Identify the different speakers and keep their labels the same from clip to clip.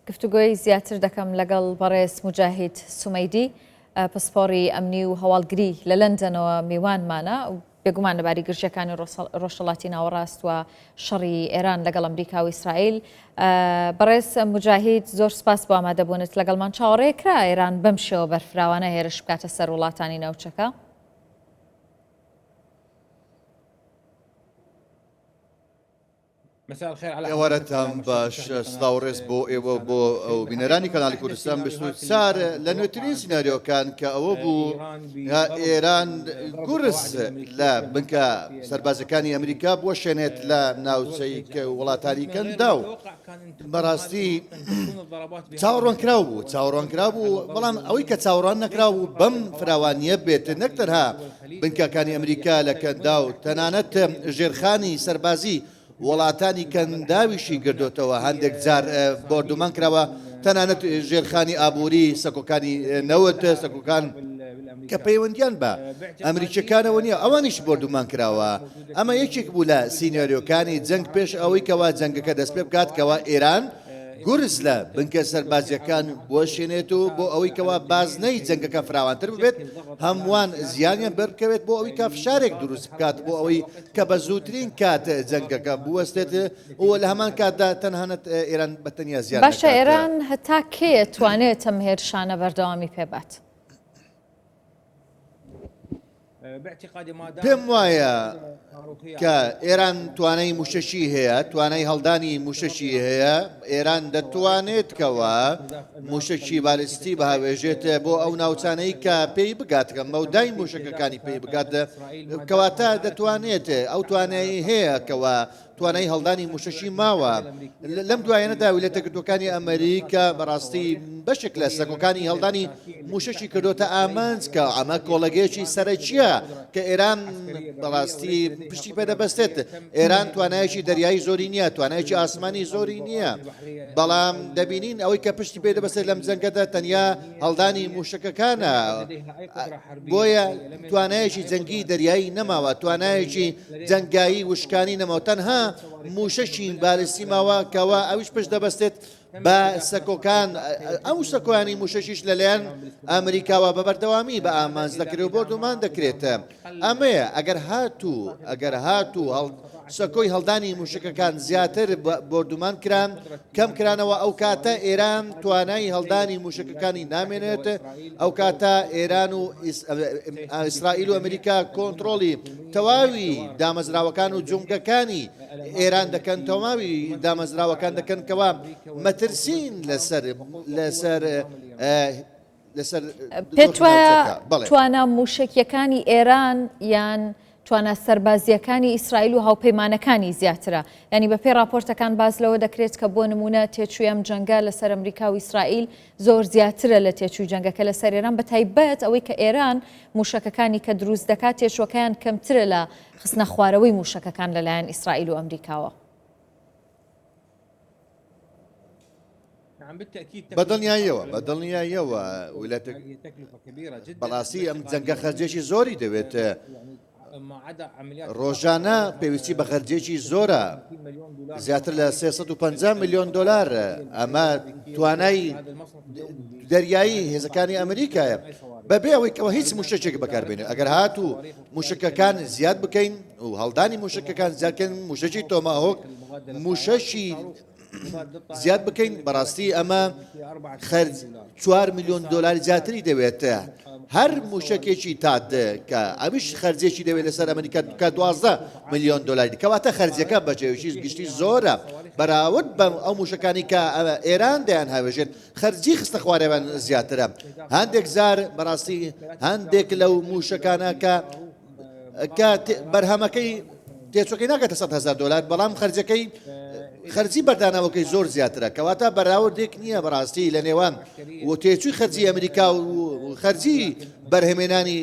Speaker 1: گفتوگۆی زیاتر دەکەم لەگەڵ بەڕێز موجاهید سومەیدی، پسپۆڕی ئەمنی و هەواڵگری لە لەندەنەوە میوانمانە. بێگومان لەباری گرژیەکانی ڕۆژهەڵاتی ناوەڕاست و شەڕی ئێران لەگەڵ ئەمریکا و ئیسرائیل. بەڕێز موجاهید زۆر سپاس بۆ ئامادەبوونت لەگەڵمان. چاوەڕێ کرا ئێران بەم شێوە بەرفراوانە هێرش بکاتە سەر وڵاتانی ناوچەکە؟
Speaker 2: ئێوارەتان باش سڵاو ڕێز بۆ ئێوە بۆ ئەو بینەرانی کەناڵی کوردستان 24 لە نوێترین سیناریۆکان کە ئەوە بوو ئێران گورز لە بنکە سەربازەکانی ئەمریکا بوەشێنێت لە ناوچەی وڵاتانی کەنداو بەڕاستی چاوەڕوانکراو بوو چاوەڕوانکرا بوو بەڵام ئەوەی کە چاوەڕوان نەکراو بوو بەم فراوانیە بێت نەک تەنها بنکەکانی ئەمریکا لە کەنداو تەنانەت ژێرخانی سەربازی وڵاتانی کەنداویشی گردۆتەوە هەندێک جار بۆردومان کراوە تەنانەت ژێرخانی ئابووری سەکۆکانی نەوت سەکۆکان کە پەیوەندیان بە ئەمریکیەکانەوە نییە ئەوانیش بۆردومان کراوە ئەمە یەکێک بوو لە سیناریۆکانی جەنگ پێش ئەوەی کەوا جەنگەکە دەست پێ بکات کەوا ئێران گورز لە بنکە سەربازیەکان بوەشێنێت و بۆ ئەوەی کەوا بازنەی جەنگەکە فراوانتر ببێت هەمووان زیانیان بەربکەوێت بۆ ئەوەی کە فشارێک دروست بکات بۆ ئەوەی کە بە زووترین کات جەنگەکە بوەستێت و لە هەمان کاتدا تەنانەت ئێران بە تەنیا زیان
Speaker 1: باشە ئێران هەتا کێ توانێت ئەم هێرشانە بەردەوامی پێبات؟
Speaker 2: پێم وایە کە ئێران توانای موشەکی هەیە، توانای هەڵدانی موشەکی هەیە، ئێران دەتوانێت کەوا موشەکی بالستی بهاوێژێت بۆ ئەو ناوچانەی کە پێی بگات کە مەودای موشەکەکانی پێی بگات کەواتە دەتوانێت ئەو توانایی هەیە کەوا توانای هەڵدانی موشەکی ماوە. لەم دوایانەدا ویلایەتە یەکگرتووەکانی ئەمریکا بەڕاستی بەشێک لە سەکۆکانی هەڵدانی موشەکی کردۆتە ئامانج کە ئەمە کۆڵەگەیەکی سەرەکییە کە ئێران بەڕاستی پشتی پێدەبەستێت. ئێران توانایەکی دەریایی زۆری نییە، توانایەکی ئاسمانی زۆری نییە، بەڵام دەبینین ئەوەی کە پشتی پێدەبەستێت لەم جەنگەدا تەنیا هەڵدانی موشەکەکانە. بۆیە توانایەکی جەنگی دەریایی نەماوە، توانایەکی جەنگایی وشکانی نەماوە، تەنها مووشەکی بالستی ماوە کەوا ئەویش پشت دەبەستێت بە سەکۆکان، ئەو سەکۆیانی مووشەکیش لەلایەن ئەمریکاوە بە بەردەوامی بە ئامانج دەکرێت و بۆردومان دەکرێت. ئەمەیە ئەگەر هاتوو ئەگەر هاتوو هەڵ سەکۆی هەڵدانی مووشەکەکان زیاتر بۆردومان کران، کەم کرانەوە ئەو کاتە ئێران توانای هەڵدانی مووشەکەکانی نامێنێت، ئەو کاتە ئێران و ئیسرائیل و ئەمریکا کۆنتڕۆڵی تەواوی دامەزراوەکان و جومگەکانی ئێران دەکەن، تەواوی دامەزراوەکان دەکەن کەوا مەترسین لەسەر لەسەر لەسەر
Speaker 1: پێت وایە توانا مووشەکییەکانی ئێران یان توانا سەربازییەکانی ئیسرائیل و هاوپەیمانەکانی زیاترە؟ یانی بەپێی ڕاپۆرتەکان باس لەوە دەکرێت کە بۆ نموونە تێچووی ئەم جەنگە لەسەر ئەمریکا و ئیسرائیل زۆر زیاترە لە تێچووی جەنگەکە لەسەر ئێران بەتایبەت ئەوەی کە ئێران مووشەکەکانی کە دروست دەکات تێچووەکەیان کەمترە لە خستنەخوارەوەی مووشەکەکان لەلایەن ئیسرائیل و ئەمریکاوە.
Speaker 2: بە دڵنیاییەوە بە دڵنیاییەوە ویلایەتە بەڕاستی ئەم جەنگە خەرجێکی زۆری دەوێت ڕۆژانە پێویستی بە خەرجێکی زۆرە زیاتر لە 350 میلیۆن دلار ئەمە توانای دەریایی هێزەکانی ئەمریکایە بەبێ ئەوەی کەەوە هیچ موشەکێک بەکاربێنێت ئەگەر هاتوو موشەکەکان زیاد بکەین و هەڵدانی موشەکەکان زیادکەن موشەکی تۆماهۆک موشەکی زیاد بکەین بەڕاستی ئەمە خەرج 4 میلیۆن دلاری زیاتری دەوێت هەر موشەکێکی تاد کە ئەویش خەرجێکی دەوێت لەسەر ئەمریکا کە 12 میلیۆن دلاری کەواتە خەرجەکە بەجێویی گشتی زۆرە بەراورد بە ئەو موشەکانی کە ئێران دەیان هاوێژێت خەرجی خستە خوارەوەیان زیاترە هەندێک جار بەڕاستی هەندێک لەو موشەکانە کە کە بەرهەمەکەی تێچوەکەی ناگاتە 100 هزار دلار بەڵام خەرجەکەی خەرجی بەردانەوەکەی زۆر زیاترە کەواتە بەراوردێک نییە بەڕاستی لە نێوان و تێچووی خەرجی ئەمریکا و خەرجی بەرهەمێنانی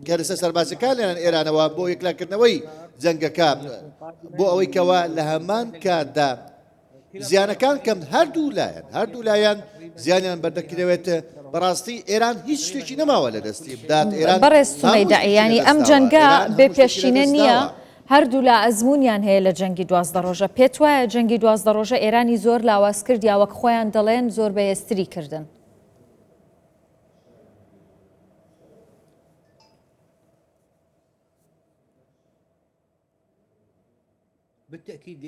Speaker 2: کەرسە سەربازەکان لەلایەن ئێرانەوە بۆ یەکلاکردنەوەی جەنگەکە بۆ ئەوەی کەوا لە هەمان کاتدا زیانەکان کەم هەردوو لایەن هەردوو لایەن زیانیان بەردەکرێت بەڕاستی ئێران هیچ شتێکی نەماوە لە دەستی بدات ئێران
Speaker 1: بەڕێز سومەیدە
Speaker 2: هەموو شتێکی
Speaker 1: یانی ئەم
Speaker 2: لەدەستداوە
Speaker 1: جەنگە
Speaker 2: ئێران
Speaker 1: بێ
Speaker 2: هەموو شتێکی
Speaker 1: پێشینە نییە
Speaker 2: لەدەستداوە.
Speaker 1: هەردوولا ئەزموونیان هەیە لە جەنگی 12 ڕۆژە. پێت وایە جەنگی 12 ڕۆژە ئێرانی زۆر لاواز کرد یا وەک خۆیان دەڵێن زۆر بەهێزتری کردن؟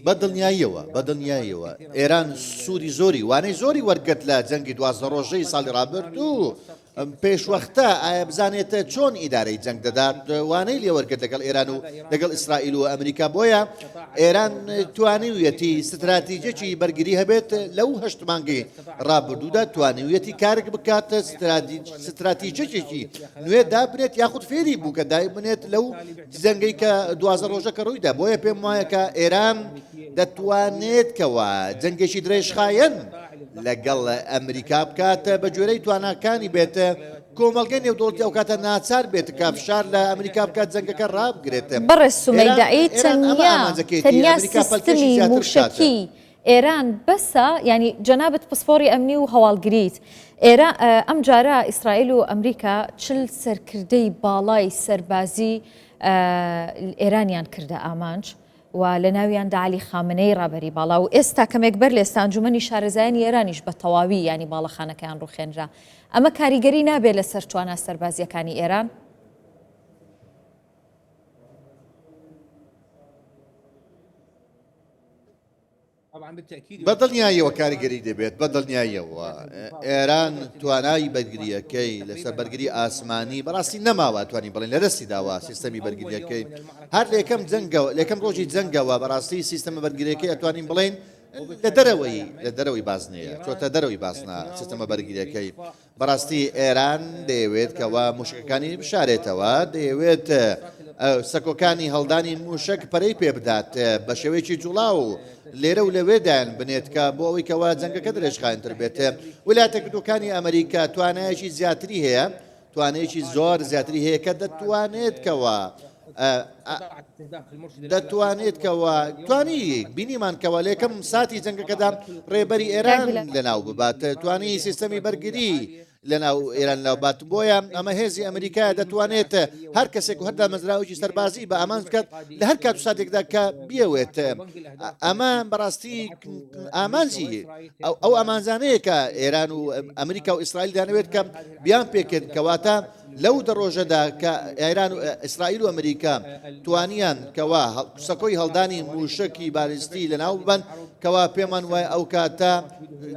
Speaker 2: بە دڵنیاییەوە، بە دڵنیاییەوە ئێران سوودی زۆری، وانەی زۆری وەرگرت لە جەنگی 12 ڕۆژەی ساڵی ڕابردوو. پێشوەختە ئایا بزانێت چۆن ئیدارەی جەنگ دەدات، وانەی لێ وەرگرت لەگەڵ ئێران و لەگەڵ ئیسرائیل و ئەمریکا، بۆیە ئێران توانیویەتی ستراتیجێکی بەرگری هەبێت لەو هەشت مانگەی ڕابردوودا توانیویەتی کارێک بکات ستراتیجێکی نوێ دابنێت یاخود فێری بوو کە دایبنێت لەو جەنگەی کە 12 ڕۆژە کە ڕوویدا. بۆیە پێم وایە کە ئێران دەتوانێت کەوا جەنگێکی درێژخایەن لەگەڵ ئەمریکا بکات بە گوێرەی تواناکانی بێت، کۆمەڵگەی نێودەوڵەتی ئەو کاتە ناچار بێت کە فشار لە ئەمریکا بکات جەنگەکە ڕابگرێت.
Speaker 1: بەڕێز
Speaker 2: ئێران
Speaker 1: سومەیدەعی
Speaker 2: ئێران ئەمە
Speaker 1: تەنیا
Speaker 2: ئامانجەکەیەتی
Speaker 1: تەنیا
Speaker 2: ئەمریکا پەلکێشی
Speaker 1: سیستمی
Speaker 2: زیاتر بکات.
Speaker 1: مووشەکی ئێران بەسە یانی جەنابت پسپۆڕی ئەمنی و هەواڵگریت ئێرا ئەم جارە ئیسرائیل و ئەمریکا 40 سەرکردەی باڵای سەربازی ئێرانیان کردە ئامانج و لە ناویاندا عەلی خامنەیی ڕابەری باڵا و ئێستا کەمێک بەر لە ئێستا ئەنجومەنی شارەزایانی ئێرانیش بە تەواوی یانی باڵەخانەکەیان ڕوخێنرا. ئەمە کاریگەری نابێت لەسەر توانا سەربازییەکانی ئێران؟
Speaker 2: بە دڵنیاییەوە کاریگەری دەبێت، بە دڵنیاییەوە ئێران توانای بەرگرییەکەی لەسەر بەرگری ئاسمانی بەڕاستی نەماوە، توانین بڵێین لەدەستی داوە سیستەمی بەرگرییەکەی هەر لە یەکەم جەنگەوە، لە یەکەم ڕۆژی جەنگەوە بەڕاستی سیستەمە بەرگرییەکەی ئەتوانین بڵێین لە دەرەوەی لە دەرەوەی بازنەیە، چۆتە دەرەوەی بازنە سیستەمە بەرگرییەکەی. بەڕاستی ئێران دەیەوێت کەوا موشەکەکانی بشارێتەوە، دەیەوێت سەکۆکانی هەڵدانی موشەک پەرەی پێ بدات بە شێوەیەکی جوڵاو لێرە و لەوێ دایان بنێت کە بۆ ئەوەی کەوا جەنگەکە درێژخایەنتر بێت. ویلایەتە یەکگرتووەکانی ئەمریکا توانایەکی زیاتری هەیە، توانایەکی زۆر زیاتری هەیە کە دەتوانێت کەوا دەتوانێت کەوا توانی بینیمان کەوا لە یەکەم ساتی جەنگەکەدا ڕێبەری ئێران لەناو ببات، توانی سیستەمی بەرگری لەناو ئێران لەناو بات. بۆیە ئەمە هێزی ئەمریکایە دەتوانێت هەر کەسێک و هەر دامەزراوەیەکی سەربازی بە ئامانج بکات لە هەر کات و ساتێکدا کە بیەوێت. ئەمە بەڕاستی ئامانجی ئەو ئامانجانەیە کە ئێران و ئەمریکا و ئیسرائیل دانەوێت کە بیان پێکێت، کەواتە لەو دە ڕۆژەدا کە ئێران و ئیسرائیل و ئەمریکا توانیان کەوا سەکۆی هەڵدانی مووشەکی بالیستی لەناو ببەن، کەوا پێمان وایە ئەو کاتە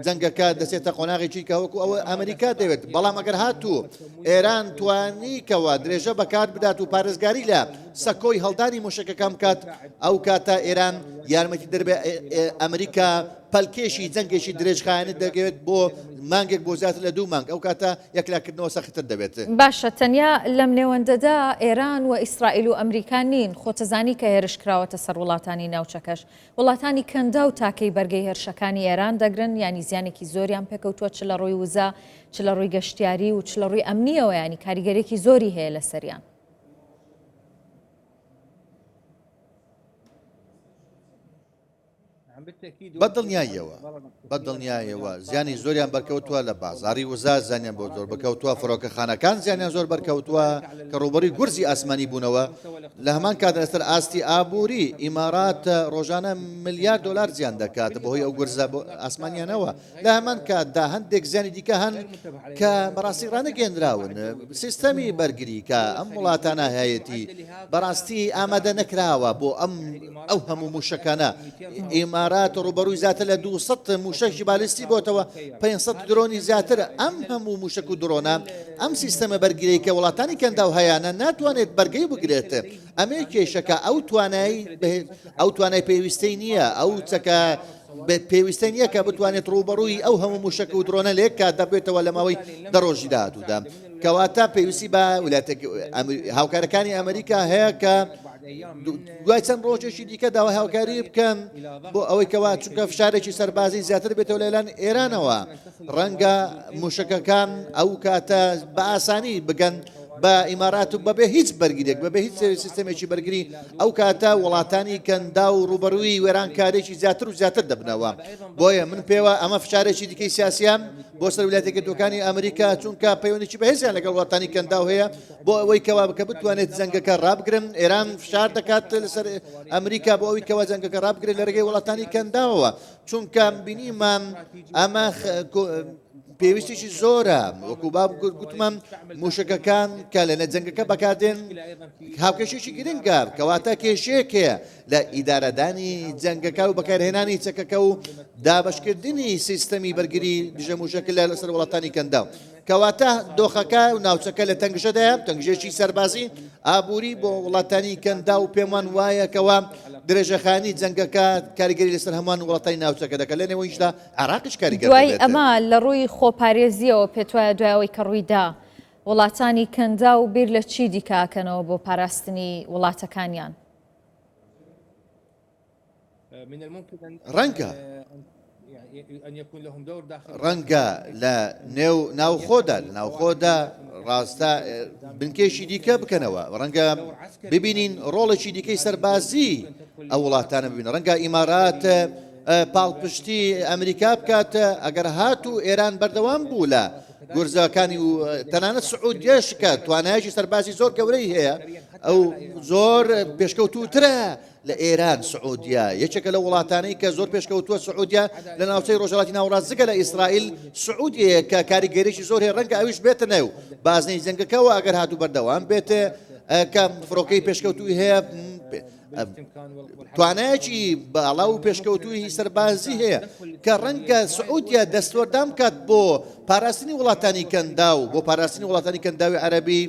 Speaker 2: جەنگەکە دەچێتە قۆناغێکی کە وەکو ئەوە ئەمریکا دەوێت. بەڵام ئەگەر هاتوو ئێران توانی کەوا درێژە بەکار بدات و پارێزگاری لە سەکۆی هەڵدانی مووشەکەکان بکات، ئەو کاتە ئێران یارمەتی دەربێ ئەمریکا پەلکێشی جەنگێکی درێژخایەنت دەگەوێت بۆ مانگێک بۆ زیاتر لە دوو مانگ، ئەو کاتە یەکلاکردنەوە سەختتر دەبێت.
Speaker 1: باشە تەنیا لەم نێوەندەدا ئێران و ئیسرائیل و ئەمریکا نین، خۆتەزانی کە هێرش کراوەتە سەر وڵاتانی ناوچەکەش، وڵاتانی کەنداو تاکەی بەرگەی هێرشەکانی ئێران دەگرن، یانی زیانێکی زۆریان پێکەوتووە چ لە ڕووی وزە، چ لە ڕووی گەشتیاری و چ لە ڕووی ئەمنییەوە یانی کاریگەریەکی زۆری هەیە لەسەریان.
Speaker 2: بە دڵنیاییەوە، بە دڵنیایەوە زیانی زۆریان بەرکەوتووە لە بازاڕی وزە زیانیان بۆ زۆر بەکەوتووە، فڕۆکەخانەکان زیانیان زۆر بەرکەوتووە کە ڕووبەڕووی گورزی ئاسمانی بوونەوە، لە هەمان کاتدا لەسەر ئاستی ئابووری ئیمارات ڕۆژانە ملیار دۆلار زیان دەکات بەهۆی ئەو گورزە ئاسمانیانەوە. لە هەمان کاتدا هەندێک زیانی دیکە هەن کە بەڕاستی ڕانەگەیەنراون. سیستەمی بەرگری کە ئەم وڵاتانە هەیەتی بەڕاستی ئامادە نەکراوە بۆ ئەم ئەو هەموو مووشەکانە. ئیمارات ڕووبەڕووی زیاتر لە 200 مووشەکی بالیستی بۆتەوە، 500 درۆنی زیاتر. ئەم هەموو مووشەک و درۆنە، ئەم سیستەمە بەرگریی کە وڵاتانی کەنداو هەیانە ناتوانێت بەرگەی بگرێت. ئەمەیە کێشەکە، ئەو توانای ئەو توانای پێویستەی نییە، ئەو چەکە پێویستە نییە کە بتوانێت ڕووبەڕووی ئەو هەموو مووشەک و درۆنە لە یەک کاتدا ببێتەوە لە ماوەی دە ڕۆژی داهاتوودا. کەواتە پێویستی بە ویلایەتە هاوکارەکانی ئەمریکا هەیە کە دوای چەند ڕۆژێکی دیکە داوای هاوکاری بکەن بۆ ئەوەی کەوا چونکە فشارێکی سەربازی زیاتر بێتەوە لەلایەن ئێرانەوە. ڕەنگە مووشەکەکان ئەو کاتە بە ئاسانی بگەن بە ئیمارات و بەبێ هیچ بەرگریەک بەبێ هیچ سیستەمێکی بەرگری ئەو کاتە وڵاتانی کەنداو ڕووبەڕووی وێرانکارێکی زیاتر و زیاتر دەبنەوە. بۆیە من پێوە ئەمە فشارێکی دیکەی سیاسیە بۆ سەر ویلایەتە یەکگرتووەکانی ئەمریکا چونکە پەیوەندیی بەهێزیان لەگەڵ وڵاتانی کەنداو هەیە بۆ ئەوەی کەوا کە بتوانێت جەنگەکە ڕابگرن ئێران فشار دەکات لەسەر ئەمریکا بۆ ئەوەی کەوا جەنگەکە ڕابگرێت لە ڕێگەی وڵاتانی کەنداوەوە چونکە بینیمان ئەمە پێویستێکی زۆرە وەکو باب گوتمان موشەکەکان کە لە جەنگەکە بەکاردێن هاوکێشێکی گرنگە کەواتە کێشەیەک هەیە لە ئیدارەدانی جەنگەکە و بەکارهێنانی چەکەکە و دابەشکردنی سیستەمی بەرگری دژە موشەک لە لەسەر وڵاتانی کەنداو. کەواتە دۆخەکە و ناوچەکە لە تەنگژەدایە، تەنگژێکی سەربازی ئابووری بۆ وڵاتانی کەنداو و پێمان وایە کەوا درێژەخانی جەنگەکە کاریگەری لەسەر هەمووان وڵاتانی ناوچەکە دەکات لە نێوەیشدا عێراقیش کاریگەر
Speaker 1: دوای
Speaker 2: دەبێت.
Speaker 1: ئەمە لە ڕووی خۆپارێزییەوە پێتوایە دوای ئەوەی کە ڕوویدا وڵاتانی کەنداو بیر لە چی دیکە ئەکەنەوە بۆ پاراستنی وڵاتەکانیان؟
Speaker 2: ڕەنگە ڕەنگە لە نێو ناوخۆدا لە ناوخۆدا ڕاستە بنکێشی دیکە بکەنەوە ڕەنگە ببینین ڕۆڵێکی دیکەی سەربازی ئەو وڵاتانە ببین ڕەنگە ئیمارات پاڵپشتی ئەمریکا بکات ئەگەر هات و ئێران بەردەوام بوو لە گورزەکانی و تەنانەت سعودیەش کە توانایەکی سەربازی زۆر گەورەی هەیە ئەو زۆر پێشکەوتووترە لە ئێران سعودیە یەکێکە لە وڵاتانەی کە زۆر پێشکەوتووە سعودیە لە ناوچەی ڕۆژهەڵاتی ناوەڕاست جگە لە ئیسرائیل سعودیەیە کە کاریگەریی زۆر هەیە ڕەنگە ئەویش بێتە نێو بازنەی جەنگەکەوە ئەگەر هاتوو بەردەوام بێت کە فڕۆکەی پێشکەوتووی هەیە توانایەکی باڵا و پێشکەوتووی سەربازی هەیە کە ڕەنگە سعودیە دەستوەردان بکات بۆ پاراستنی وڵاتانی کەنداو بۆ پاراستنی وڵاتانی کەنداوی عەرەبی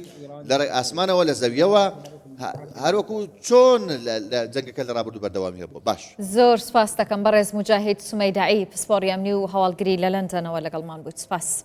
Speaker 2: لە ڕێی ئاسمانەوە لە زەویەوە هەروەکو چۆن لە جەنگەکە لە ڕابردوو بەردەوامی هەبووە باش.
Speaker 1: زۆر سپاست دەکەم بەڕێز موجاهید سومەیدەعی پسپۆڕی ئەمنی و هەواڵگری لە لەندەنەوە لەگەڵمان بوویت سپاس.